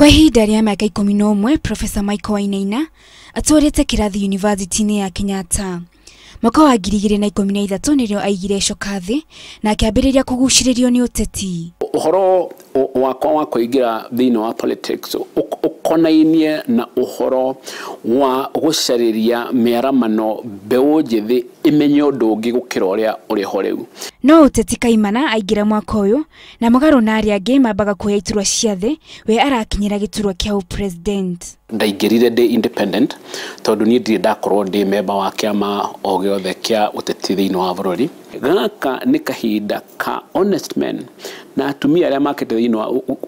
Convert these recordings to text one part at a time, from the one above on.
Kwa ihinda rĩa mĩaka 11, Professor Michael Wainaina atũrĩte kĩrathi University-inĩ ya Kenyatta. Mwaka wa 2013 nĩrĩo aigire coka thĩ na akĩambĩrĩria kũgucĩrĩrio nĩ ũteti. Ũhoro wakwa wa kũingĩra thĩinĩ wa politics ũkonainie na ũhoro wa gũcarĩria mĩaramano mbeũ njĩthĩ ĩmenye ũndũ ũngĩ gũkĩra ũrĩa ũrĩ ho rĩu. No ũteti kaimana aingĩra mwaka ũyũ na mũgarũ na arĩa angĩ mambaga kuoya iturwa cia thĩ, we arakinyĩra gĩturwa kĩa ũpresident. Ndaingĩrire ndĩ independent tondũ niĩ ndirĩ ndakorwo ndĩ memba wa kĩama o gĩothe kĩa ũteti thĩinĩ wa bũrũri. Gaka nĩ kahinda ka honest men na atumia arĩa makĩte thĩinĩ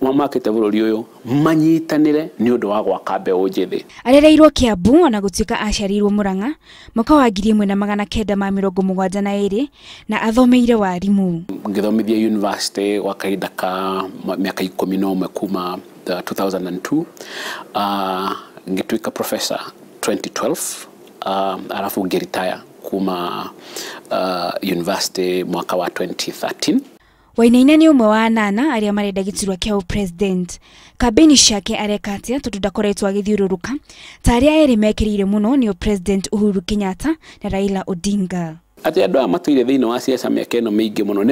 wa makĩte bũrũri ũyũ manyitanĩre nĩ ũndũ wa gwaka mbeũ njĩthĩ. Arereirwo Kiambu ona gũtuĩka aciarĩirwo Murang'a mwaka wa 1972 na athomeire warimu. Ngĩthomithia university gwa kahinda ka mĩaka 11 kuma 2002, ngĩtuĩka professor 2012, arabu ngĩretire kuma university mwaka wa 2013. Wainaina nĩ ũmwe wa anana arĩa marenda gĩturwa kĩa ũpresident. Kambĩini ciake areka atĩa tondũ ndakoretwo agĩthiũrũrũka ta arĩa erĩ mekĩrĩire mũno nĩo President Uhuru Kenyatta na Raila Odinga. Atĩ andũ aya matũire thĩinĩ wa siasa mĩaka ĩno mĩingĩ mũno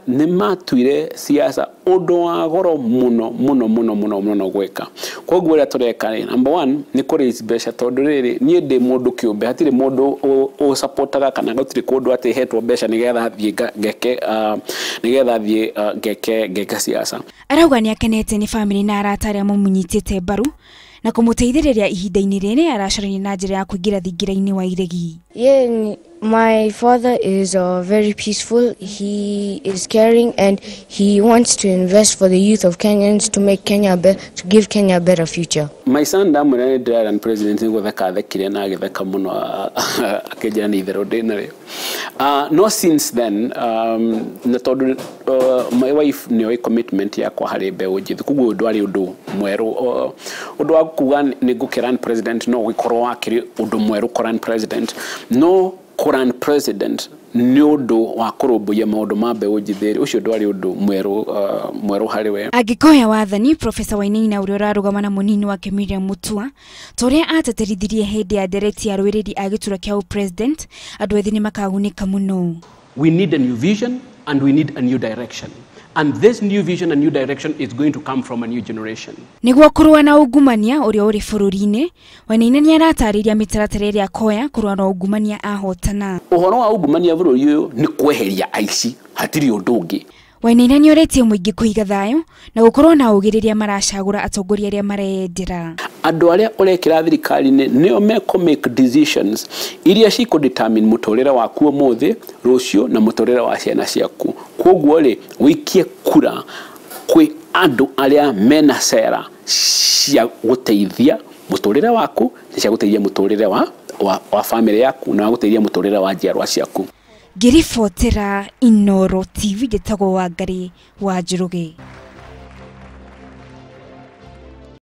nĩ matuire siasa ũndũ wa goro mũno mũno mũno mũno mũno gwĩka. Koguo ũrĩa tũreka rĩ, number one nĩ kũ raise mbeca tondũ rĩrĩ niĩ ndĩ mũndũ kĩũmbe, hatirĩ mũndũ ũsupportaga kana gũtirĩ kũndũ atĩ hetwo mbeca nĩgetha thiĩ ngeke nĩgetha thiĩ ngeke siasa. Arauga nĩ akenete nĩ famĩlĩ na arata arĩa mamũnyitĩte mbaru na kũmũteithĩrĩria ihinda-inĩ rĩrĩ aracarania na njĩra ya kũingĩra thingira-inĩ wa iregi. Yeah, my father is very peaceful. He is caring and he wants to invest for the youth of Kenyans to make Kenya to give Kenya a better future. My son ndamwĩra nĩ ndĩrarun president nĩ gũtheka athekire na agĩtheka mũno akĩnjĩra nĩ itherũ ndĩ narĩo. No since then, na tondũ my wife nĩoĩ commitment yakwa harĩ mbeũ njĩthĩ, koguo ndwarĩ ũndũ mwerũ. Ũndũ wa kuga nĩ ngũkĩrun president no gũkorwo wakĩrĩ ũndũ mwerũ kũrun president, no kũrun president nĩ ũndũ wa kũrũmbũiya maũndũ ma mbeũ njĩthĩ, ũcio ndwarĩ ũndũ mwerũ mwerũ harĩ we. Angĩkoya wathani, Professor Wainaina ũrĩa ũrarũgama na mũnini wake Miriam Mutua ta ũrĩa ateterithirie hĩndĩ ya ndereti ya arũĩrĩri a gĩturwa kĩa ũpresident, andũ ethĩ nĩmakagunĩka mũno. We need a new vision and we need a new direction. And this new vision and new direction is going to come from a new generation. Nĩguo kũrũa na ungumania ũrĩa ũrĩ bũrũri-inĩ, Wainaina nĩaratarĩria mĩtaratara ĩrĩa akoya kũrũa na ungumania ahotana. Ũhoro wa ungumania bũrũri ũyũ nĩ kweheria aici, hatirĩ ũndũ ũngĩ. Wainaina nĩorĩtie mũingĩ kũiga thayũ na gũkorwo na ũũgĩ rĩrĩa maracagũra atongoria arĩa mareyendera. Andũ arĩa ũrekĩra thirikari-inĩ nĩo mekũ make decisions iria cikũ determine mũtũrĩre waku ũmũthĩ, rũciũ na mũtũrĩre wa ciana ciaku. Koguo rĩ, wĩikie kura kwĩ andũ arĩa mena cera cia gũteithia mũtũrĩre waku na cia gũteithia mũtũrĩre wa famĩlĩ yaku na wa gũteithia mũtũrĩre wa njiarwa ciaku. Ngĩribotera Inooro TV, njĩtagwo Wangari wa Njoroge.